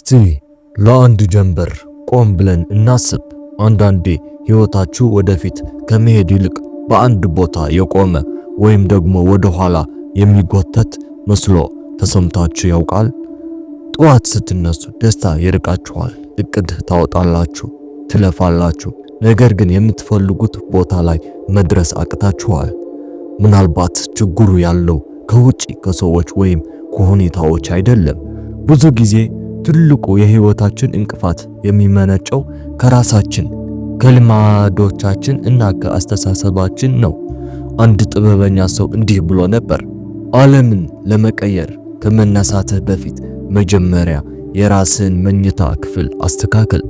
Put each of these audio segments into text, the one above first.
እስቲ ለአንድ ጀንበር ቆም ብለን እናስብ። አንዳንዴ ሕይወታችሁ ወደፊት ከመሄድ ይልቅ በአንድ ቦታ የቆመ ወይም ደግሞ ወደ ኋላ የሚጎተት መስሎ ተሰምታችሁ ያውቃል? ጠዋት ስትነሱ ደስታ ይርቃችኋል። እቅድ ታወጣላችሁ፣ ትለፋላችሁ፣ ነገር ግን የምትፈልጉት ቦታ ላይ መድረስ አቅታችኋል። ምናልባት ችግሩ ያለው ከውጪ ከሰዎች ወይም ከሁኔታዎች አይደለም። ብዙ ጊዜ ትልቁ የህይወታችን እንቅፋት የሚመነጨው ከራሳችን፣ ከልማዶቻችን እና ከአስተሳሰባችን ነው። አንድ ጥበበኛ ሰው እንዲህ ብሎ ነበር፣ ዓለምን ለመቀየር ከመነሳትህ በፊት መጀመሪያ የራስህን መኝታ ክፍል አስተካክል።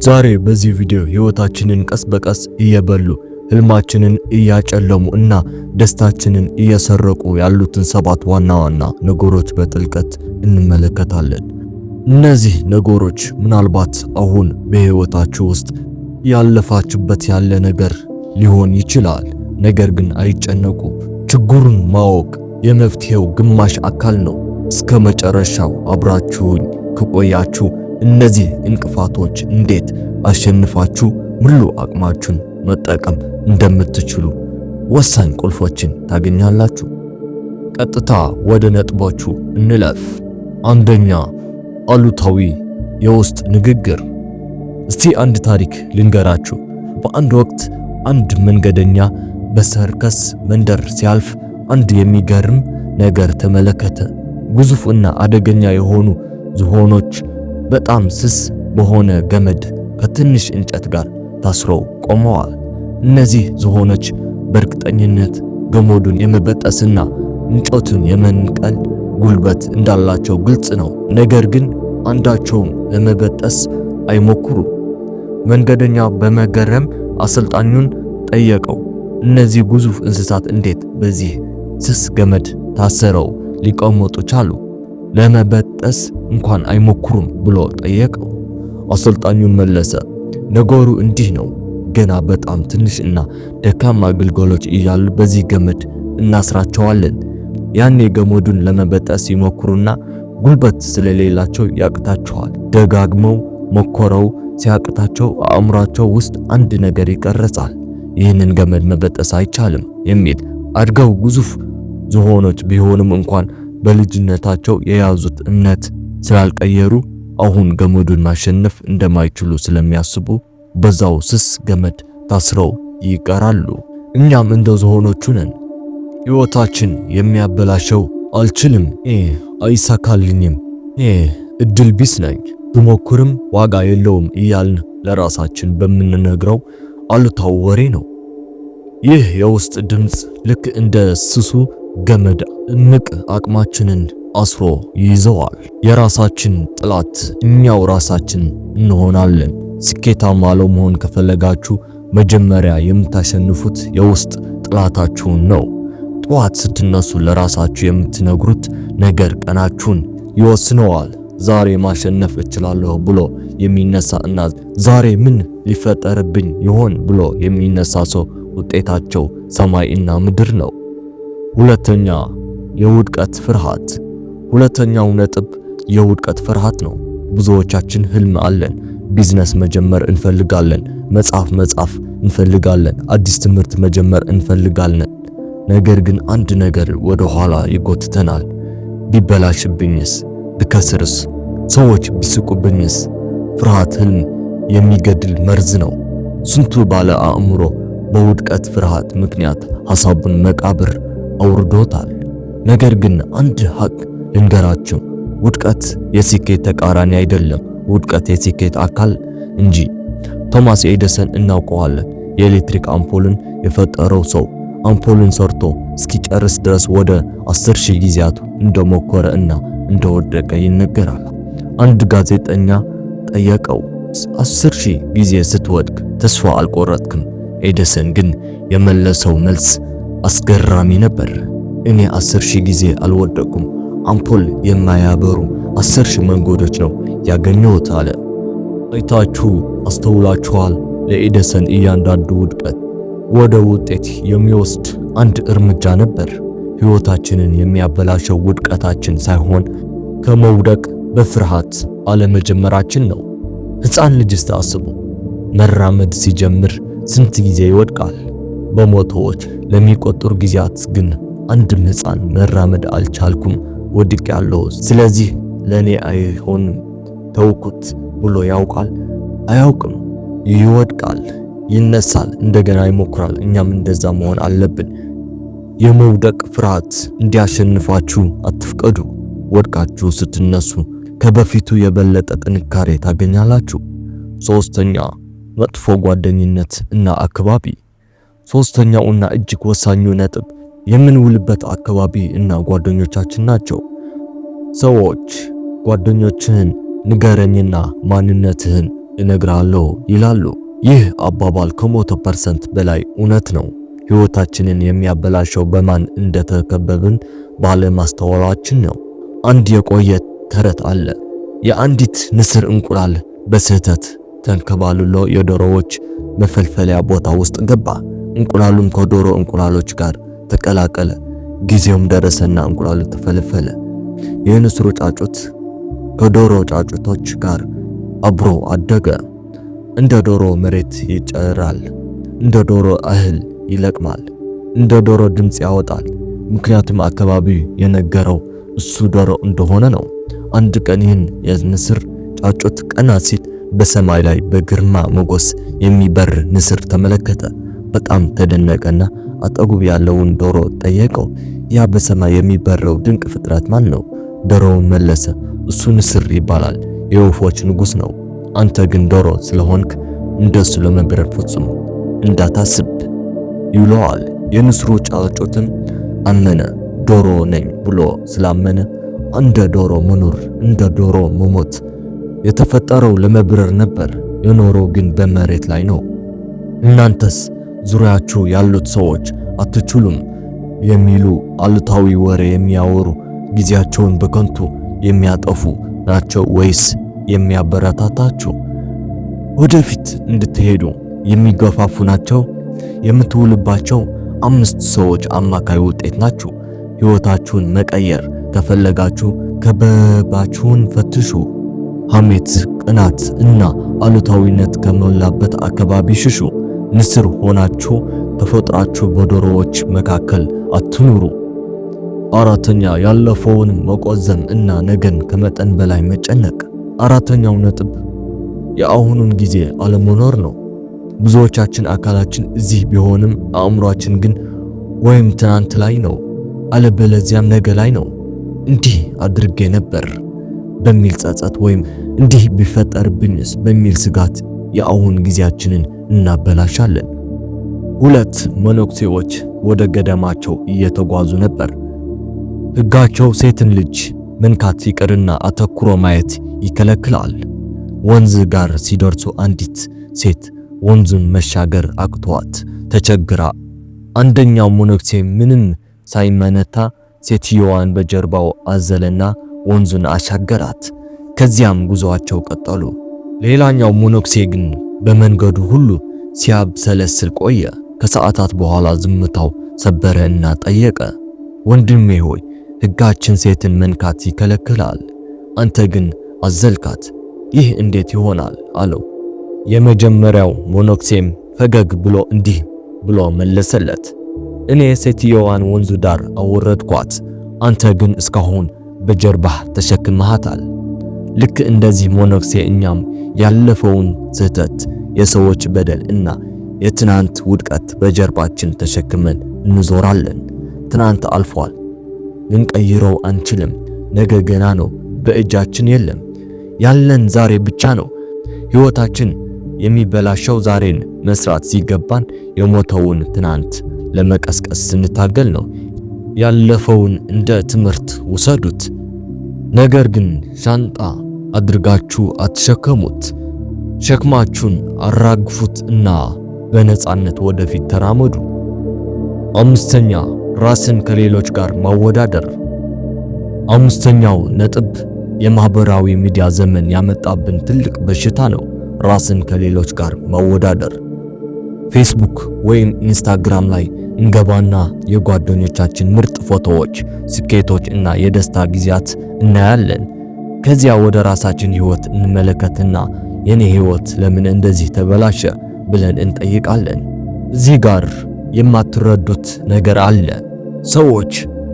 ዛሬ በዚህ ቪዲዮ ህይወታችንን ቀስ በቀስ እየበሉ፣ ህልማችንን እያጨለሙ እና ደስታችንን እየሰረቁ ያሉትን ሰባት ዋና ዋና ነገሮች በጥልቀት እንመለከታለን። እነዚህ ነገሮች ምናልባት አሁን በህይወታችሁ ውስጥ ያለፋችሁበት ያለ ነገር ሊሆን ይችላል። ነገር ግን አይጨነቁ። ችግሩን ማወቅ የመፍትሄው ግማሽ አካል ነው። እስከ መጨረሻው አብራችሁኝ ከቆያችሁ እነዚህ እንቅፋቶች እንዴት አሸንፋችሁ ሙሉ አቅማችሁን መጠቀም እንደምትችሉ ወሳኝ ቁልፎችን ታገኛላችሁ። ቀጥታ ወደ ነጥቦቹ እንለፍ። አንደኛ፣ አሉታዊ የውስጥ ንግግር። እስቲ አንድ ታሪክ ልንገራችሁ። በአንድ ወቅት አንድ መንገደኛ በሰርከስ መንደር ሲያልፍ አንድ የሚገርም ነገር ተመለከተ። ግዙፍ እና አደገኛ የሆኑ ዝሆኖች በጣም ስስ በሆነ ገመድ ከትንሽ እንጨት ጋር ታስረው ቆመዋል። እነዚህ ዝሆኖች በእርግጠኝነት ገመዱን የመበጠስና እንጨቱን የመንቀል ጉልበት እንዳላቸው ግልጽ ነው። ነገር ግን አንዳቸውም ለመበጠስ አይሞክሩም። መንገደኛው በመገረም አሰልጣኙን ጠየቀው፣ እነዚህ ግዙፍ እንስሳት እንዴት በዚህ ስስ ገመድ ታስረው ሊቀመጡ ቻሉ? ለመበጠስ እንኳን አይሞክሩም ብሎ ጠየቀው። አሰልጣኙ መለሰ፣ ነገሩ እንዲህ ነው። ገና በጣም ትንሽ እና ደካማ ግልገሎች እያሉ በዚህ ገመድ እናስራቸዋለን። ያኔ ገመዱን ለመበጠስ ይሞክሩና ጉልበት ስለሌላቸው ያቅታቸዋል። ደጋግመው ሞክረው ሲያቅታቸው አእምሯቸው ውስጥ አንድ ነገር ይቀረጻል። ይህንን ገመድ መበጠስ አይቻልም የሚል። አድገው ግዙፍ ዝሆኖች ቢሆንም እንኳን በልጅነታቸው የያዙት እምነት ስላልቀየሩ፣ አሁን ገመዱን ማሸነፍ እንደማይችሉ ስለሚያስቡ በዛው ስስ ገመድ ታስረው ይቀራሉ። እኛም እንደ ዝሆኖቹ ነን። ሕይወታችን የሚያበላሸው አልችልም፣ አይሳካልኝም፣ እድል ቢስ ነኝ፣ ብሞክርም ዋጋ የለውም እያልን ለራሳችን በምንነግረው አሉታዊ ወሬ ነው። ይህ የውስጥ ድምፅ ልክ እንደ ስሱ ገመድ እምቅ አቅማችንን አስሮ ይይዘዋል። የራሳችን ጠላት እኛው ራሳችን እንሆናለን። ስኬታማ ለመሆን ከፈለጋችሁ መጀመሪያ የምታሸንፉት የውስጥ ጠላታችሁን ነው። ጠዋት ስትነሱ ለራሳችሁ የምትነግሩት ነገር ቀናችሁን ይወስነዋል። ዛሬ ማሸነፍ እችላለሁ ብሎ የሚነሳ እና ዛሬ ምን ሊፈጠርብኝ ይሆን ብሎ የሚነሳ ሰው ውጤታቸው ሰማይ እና ምድር ነው። ሁለተኛ፣ የውድቀት ፍርሃት። ሁለተኛው ነጥብ የውድቀት ፍርሃት ነው። ብዙዎቻችን ህልም አለን። ቢዝነስ መጀመር እንፈልጋለን። መጽሐፍ መጻፍ እንፈልጋለን። አዲስ ትምህርት መጀመር እንፈልጋለን። ነገር ግን አንድ ነገር ወደ ኋላ ይጎትተናል። ቢበላሽብኝስ? ብከስርስ? ሰዎች ቢስቁብኝስ? ፍርሃት ህልም የሚገድል መርዝ ነው። ስንቱ ባለ አእምሮ በውድቀት ፍርሃት ምክንያት ሐሳቡን መቃብር አውርዶታል። ነገር ግን አንድ ሀቅ ልንገራችሁ፣ ውድቀት የስኬት ተቃራኒ አይደለም። ውድቀት የስኬት አካል እንጂ። ቶማስ ኤዲሰን እናውቀዋለን። የኤሌክትሪክ አምፖልን የፈጠረው ሰው አምፖልን ሰርቶ እስኪጨርስ ድረስ ወደ 10,000 ጊዜያት እንደሞከረ እና እንደወደቀ ይነገራል። አንድ ጋዜጠኛ ጠየቀው፣ 10,000 ጊዜ ስትወድቅ ተስፋ አልቆረጥክም? ኤዲሰን ግን የመለሰው መልስ አስገራሚ ነበር። እኔ 10,000 ጊዜ አልወደቅኩም፣ አምፖል የማያበሩ 10,000 መንገዶች ነው ያገኘሁት አለ። አይታችሁ አስተውላችኋል? ለኤዲሰን እያንዳንዱ ውድቀት ወደ ውጤት የሚወስድ አንድ እርምጃ ነበር። ሕይወታችንን የሚያበላሸው ውድቀታችን ሳይሆን ከመውደቅ በፍርሃት አለመጀመራችን ነው። ሕፃን ልጅ አስቡ፣ መራመድ ሲጀምር ስንት ጊዜ ይወድቃል? በመቶዎች ለሚቆጠሩ ጊዜያት ግን አንድም ሕፃን መራመድ አልቻልኩም፣ ወድቄያለሁ፣ ስለዚህ ለኔ አይሆንም፣ ተውኩት ብሎ ያውቃል? አያውቅም። ይወድቃል፣ ይነሳል፣ እንደገና ይሞክራል። እኛም እንደዛ መሆን አለብን። የመውደቅ ፍርሃት እንዲያሸንፋችሁ አትፍቀዱ። ወድቃችሁ ስትነሱ ከበፊቱ የበለጠ ጥንካሬ ታገኛላችሁ። ሶስተኛ፣ መጥፎ ጓደኝነት እና አካባቢ። ሶስተኛውና እጅግ ወሳኙ ነጥብ የምንውልበት አካባቢ እና ጓደኞቻችን ናቸው። ሰዎች ጓደኞችህን ንገረኝና ማንነትህን እነግራለሁ ይላሉ። ይህ አባባል ከ100% በላይ እውነት ነው። ሕይወታችንን የሚያበላሸው በማን እንደተከበብን ባለማስተዋላችን ነው። አንድ የቆየ ተረት አለ። የአንዲት ንስር እንቁላል በስህተት ተንከባልሎ የዶሮዎች መፈልፈያ ቦታ ውስጥ ገባ። እንቁላሉም ከዶሮ እንቁላሎች ጋር ተቀላቀለ። ጊዜውም ደረሰና እንቁላሉ ተፈለፈለ። የንስሩ ጫጩት ከዶሮ ጫጩቶች ጋር አብሮ አደገ። እንደ ዶሮ መሬት ይጨራል፣ እንደ ዶሮ እህል ይለቅማል፣ እንደ ዶሮ ድምፅ ያወጣል። ምክንያቱም አካባቢው የነገረው እሱ ዶሮ እንደሆነ ነው። አንድ ቀን ይህን የንስር ጫጩት ቀና ሲል በሰማይ ላይ በግርማ ሞገስ የሚበር ንስር ተመለከተ። በጣም ተደነቀና አጠገቡ ያለውን ዶሮ ጠየቀው። ያ በሰማይ የሚበረው ድንቅ ፍጥረት ማን ነው? ዶሮውን መለሰ፣ እሱ ንስር ይባላል፣ የወፎች ንጉሥ ነው። አንተ ግን ዶሮ ስለሆንክ እንደሱ ለመብረር ፍጹም እንዳታስብ ይለዋል። የንስሩ ጫጩትም አመነ። ዶሮ ነኝ ብሎ ስላመነ እንደ ዶሮ መኖር፣ እንደ ዶሮ መሞት። የተፈጠረው ለመብረር ነበር፣ የኖረው ግን በመሬት ላይ ነው። እናንተስ ዙሪያችሁ ያሉት ሰዎች አትችሉም የሚሉ፣ አሉታዊ ወሬ የሚያወሩ፣ ጊዜያቸውን በከንቱ የሚያጠፉ ናቸው ወይስ የሚያበረታታችሁ፣ ወደፊት እንድትሄዱ የሚገፋፉ ናቸው? የምትውልባቸው አምስት ሰዎች አማካይ ውጤት ናችሁ። ሕይወታችሁን መቀየር ከፈለጋችሁ ከበባችሁን ፈትሹ። ሐሜት፣ ቅናት እና አሉታዊነት ከሞላበት አካባቢ ሽሹ። ንስር ሆናችሁ ተፈጥራችሁ በዶሮዎች መካከል አትኑሩ። አራተኛ፣ ያለፈውን መቆዘም እና ነገን ከመጠን በላይ መጨነቅ። አራተኛው ነጥብ የአሁኑን ጊዜ አለመኖር ነው። ብዙዎቻችን አካላችን እዚህ ቢሆንም አእምሯችን ግን ወይም ትናንት ላይ ነው፣ አለበለዚያም ነገ ላይ ነው። እንዲህ አድርጌ ነበር በሚል ጸጸት ወይም እንዲህ ቢፈጠርብኝስ በሚል ስጋት የአሁን ጊዜያችንን እናበላሻለን። ሁለት መነኩሴዎች ወደ ገዳማቸው እየተጓዙ ነበር። ሕጋቸው ሴትን ልጅ መንካት ይቅርና አተኩሮ ማየት ይከለክላል። ወንዝ ጋር ሲደርሱ አንዲት ሴት ወንዙን መሻገር አቅቷት ተቸግራ፣ አንደኛው መነኩሴ ምንም ሳይመነታ ሴትየዋን በጀርባው አዘለና ወንዙን አሻገራት። ከዚያም ጉዞአቸው ቀጠሉ። ሌላኛው መነኩሴ ግን በመንገዱ ሁሉ ሲያብሰለስል ቆየ። ከሰዓታት በኋላ ዝምታው ሰበረ እና ጠየቀ፣ ወንድሜ ሆይ፣ ሕጋችን ሴትን መንካት ይከለክላል፣ አንተ ግን አዘልካት፣ ይህ እንዴት ይሆናል? አለው። የመጀመሪያው መነኩሴም ፈገግ ብሎ እንዲህ ብሎ መለሰለት፣ እኔ ሴትየዋን ወንዙ ዳር አወረድኳት፣ አንተ ግን እስካሁን በጀርባህ ተሸክመሃታል። ልክ እንደዚህ መነኩሴ እኛም ያለፈውን ስህተት፣ የሰዎች በደል እና የትናንት ውድቀት በጀርባችን ተሸክመን እንዞራለን። ትናንት አልፏል፣ ልንቀይረው አንችልም። ነገ ገና ነው፣ በእጃችን የለም። ያለን ዛሬ ብቻ ነው። ሕይወታችን የሚበላሸው ዛሬን መስራት ሲገባን የሞተውን ትናንት ለመቀስቀስ ስንታገል ነው። ያለፈውን እንደ ትምህርት ውሰዱት፣ ነገር ግን ሻንጣ አድርጋችሁ አትሸከሙት። ሸክማችሁን አራግፉት እና በነፃነት ወደፊት ተራመዱ። አምስተኛ፣ ራስን ከሌሎች ጋር ማወዳደር። አምስተኛው ነጥብ የማህበራዊ ሚዲያ ዘመን ያመጣብን ትልቅ በሽታ ነው፣ ራስን ከሌሎች ጋር ማወዳደር። ፌስቡክ ወይም ኢንስታግራም ላይ እንገባና የጓደኞቻችን ምርጥ ፎቶዎች፣ ስኬቶች እና የደስታ ጊዜያት እናያለን። ከዚያ ወደ ራሳችን ህይወት እንመለከትና የኔ ህይወት ለምን እንደዚህ ተበላሸ ብለን እንጠይቃለን። እዚህ ጋር የማትረዱት ነገር አለ። ሰዎች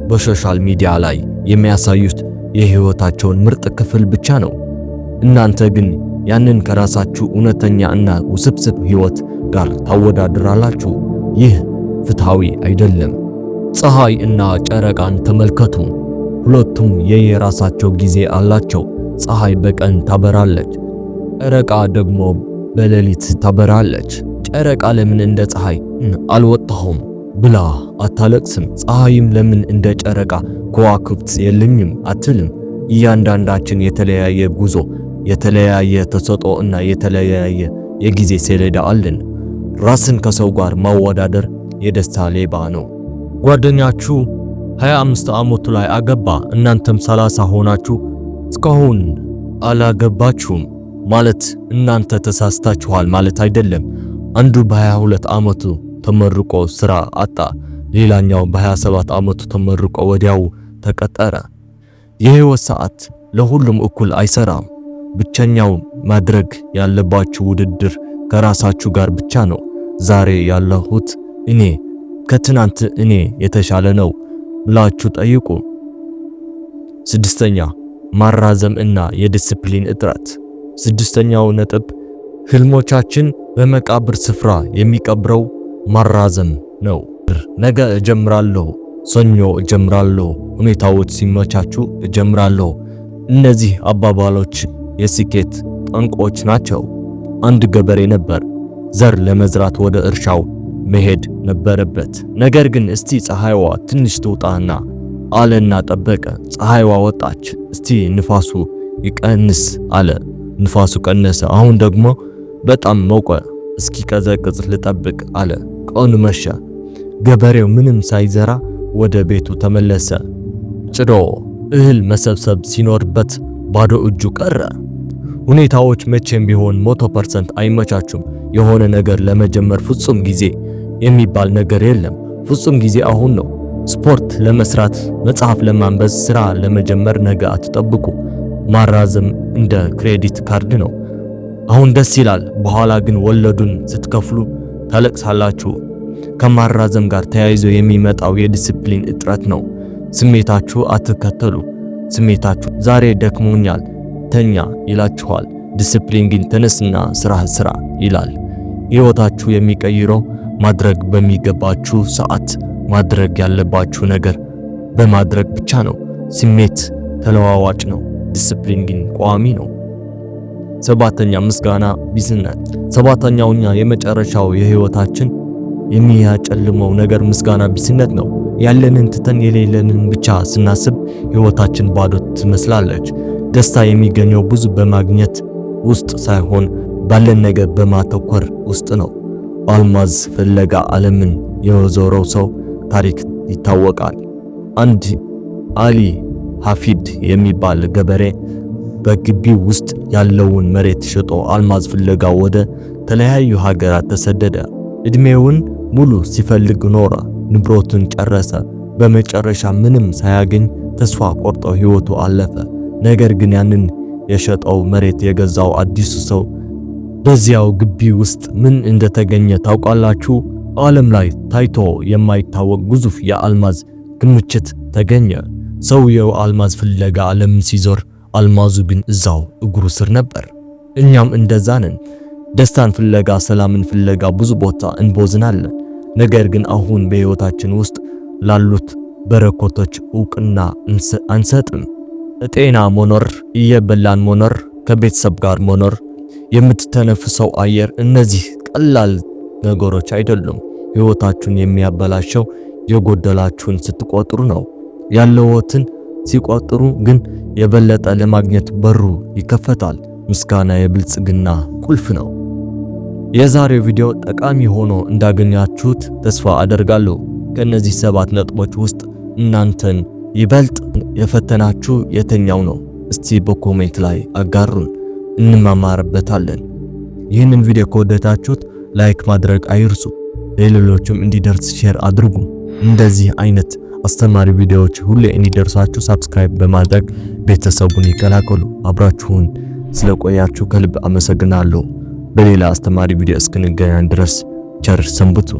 በ social media ላይ የሚያሳዩት የህይወታቸውን ምርጥ ክፍል ብቻ ነው። እናንተ ግን ያንን ከራሳችሁ እውነተኛ እና ውስብስብ ህይወት ጋር ታወዳድራላችሁ። ይህ ፍትሃዊ አይደለም። ፀሐይ እና ጨረቃን ተመልከቱ። ሁለቱም የየራሳቸው ጊዜ አላቸው። ፀሐይ በቀን ታበራለች፣ ጨረቃ ደግሞ በሌሊት ታበራለች። ጨረቃ ለምን እንደ ፀሐይ አልወጣሁም ብላ አታለቅስም። ፀሐይም ለምን እንደ ጨረቃ ከዋክብት የለኝም አትልም። እያንዳንዳችን የተለያየ ጉዞ፣ የተለያየ ተሰጥኦ እና የተለያየ የጊዜ ሰሌዳ አለን። ራስን ከሰው ጋር ማወዳደር የደስታ ሌባ ነው። ጓደኛችሁ 25 ዓመቱ ላይ አገባ፣ እናንተም 30 ሆናችሁ እስካሁን አላገባችሁም ማለት እናንተ ተሳስታችኋል ማለት አይደለም። አንዱ በ22 ዓመቱ ተመርቆ ስራ አጣ፣ ሌላኛው በ27 ዓመቱ ተመርቆ ወዲያው ተቀጠረ። የህይወት ሰዓት ለሁሉም እኩል አይሰራም። ብቸኛው ማድረግ ያለባችሁ ውድድር ከራሳችሁ ጋር ብቻ ነው። ዛሬ ያለሁት እኔ ከትናንት እኔ የተሻለ ነው ብላችሁ ጠይቁ። ስድስተኛ፣ ማራዘም እና የዲሲፕሊን እጥረት። ስድስተኛው ነጥብ ህልሞቻችን በመቃብር ስፍራ የሚቀብረው ማራዘም ነው። ነገ እጀምራለሁ፣ ሰኞ እጀምራለሁ፣ ሁኔታዎች ሲመቻቹ እጀምራለሁ። እነዚህ አባባሎች የስኬት ጠንቆች ናቸው። አንድ ገበሬ ነበር። ዘር ለመዝራት ወደ እርሻው መሄድ ነበረበት። ነገር ግን እስቲ ፀሐይዋ ትንሽ ትውጣና አለና ጠበቀ። ፀሐይዋ ወጣች። እስቲ ንፋሱ ይቀንስ አለ። ንፋሱ ቀነሰ። አሁን ደግሞ በጣም ሞቀ። እስኪቀዘቅዝ ልጠብቅ አለ። ቀኑ መሸ። ገበሬው ምንም ሳይዘራ ወደ ቤቱ ተመለሰ። ጭዶ እህል መሰብሰብ ሲኖርበት ባዶ እጁ ቀረ። ሁኔታዎች መቼም ቢሆን 100% አይመቻቹም። የሆነ ነገር ለመጀመር ፍጹም ጊዜ የሚባል ነገር የለም። ፍጹም ጊዜ አሁን ነው። ስፖርት ለመስራት፣ መጽሐፍ ለማንበብ፣ ስራ ለመጀመር ነገ አትጠብቁ። ማራዘም እንደ credit card ነው። አሁን ደስ ይላል፣ በኋላ ግን ወለዱን ስትከፍሉ ታለቅሳላችሁ። ከማራዘም ጋር ተያይዞ የሚመጣው የዲሲፕሊን እጥረት ነው። ስሜታችሁ አትከተሉ። ስሜታችሁ ዛሬ ደክሞኛል ተኛ ይላችኋል። ዲሲፕሊን ግን ተነስና ስራህ ስራ ይላል። ሕይወታችሁ የሚቀይረው ማድረግ በሚገባችሁ ሰዓት ማድረግ ያለባችሁ ነገር በማድረግ ብቻ ነው። ስሜት ተለዋዋጭ ነው፣ ዲሲፕሊን ግን ቋሚ ነው። ሰባተኛ፣ ምስጋና ቢስነት። ሰባተኛውና የመጨረሻው የህይወታችን የሚያጨልመው ነገር ምስጋና ቢስነት ነው። ያለንን ትተን የሌለንን ብቻ ስናስብ ህይወታችን ባዶ ትመስላለች። ደስታ የሚገኘው ብዙ በማግኘት ውስጥ ሳይሆን ባለን ነገር በማተኮር ውስጥ ነው። አልማዝ ፍለጋ ዓለምን የዞረው ሰው ታሪክ ይታወቃል። አንድ አሊ ሐፊድ የሚባል ገበሬ በግቢው ውስጥ ያለውን መሬት ሽጦ አልማዝ ፍለጋ ወደ ተለያዩ ሀገራት ተሰደደ። እድሜውን ሙሉ ሲፈልግ ኖረ። ንብረቱን ጨረሰ። በመጨረሻ ምንም ሳያገኝ ተስፋ ቆርጦ ህይወቱ አለፈ። ነገር ግን ያንን የሸጠው መሬት የገዛው አዲሱ ሰው በዚያው ግቢ ውስጥ ምን እንደተገኘ ታውቃላችሁ? ዓለም ላይ ታይቶ የማይታወቅ ግዙፍ የአልማዝ ክምችት ተገኘ። ሰውየው አልማዝ ፍለጋ ዓለም ሲዞር አልማዙ ግን እዛው እግሩ ስር ነበር። እኛም እንደዛ ነን። ደስታን ፍለጋ፣ ሰላምን ፍለጋ ብዙ ቦታ እንቦዝናለን። ነገር ግን አሁን በህይወታችን ውስጥ ላሉት በረከቶች እውቅና አንሰጥም። ጤና መኖር፣ እየበላን መኖር፣ ከቤተሰብ ጋር መኖር፣ የምትተነፍሰው አየር፣ እነዚህ ቀላል ነገሮች አይደሉም። ህይወታችሁን የሚያበላሸው የጎደላችሁን ስትቆጥሩ ነው። ያለዎትን ሲቆጥሩ ግን የበለጠ ለማግኘት በሩ ይከፈታል። ምስጋና የብልጽግና ቁልፍ ነው። የዛሬው ቪዲዮ ጠቃሚ ሆኖ እንዳገኛችሁት ተስፋ አደርጋለሁ። ከእነዚህ 7 ነጥቦች ውስጥ እናንተን ይበልጥ የፈተናችሁ የትኛው ነው? እስቲ በ comment ላይ አጋሩን፣ እንማማርበታለን። ይህንን ቪዲዮ ከወደዳችሁት like ማድረግ አይርሱ። ለሌሎችም እንዲደርስ share አድርጉ። እንደዚህ አይነት አስተማሪ ቪዲዮዎች ሁሌ እንዲደርሳችሁ subscribe በማድረግ ቤተሰቡን ይቀላቀሉ። አብራችሁን ስለቆያችሁ ከልብ አመሰግናለሁ። በሌላ አስተማሪ ቪዲዮ እስክንገናኝ ድረስ ቸር ሰንብቱ።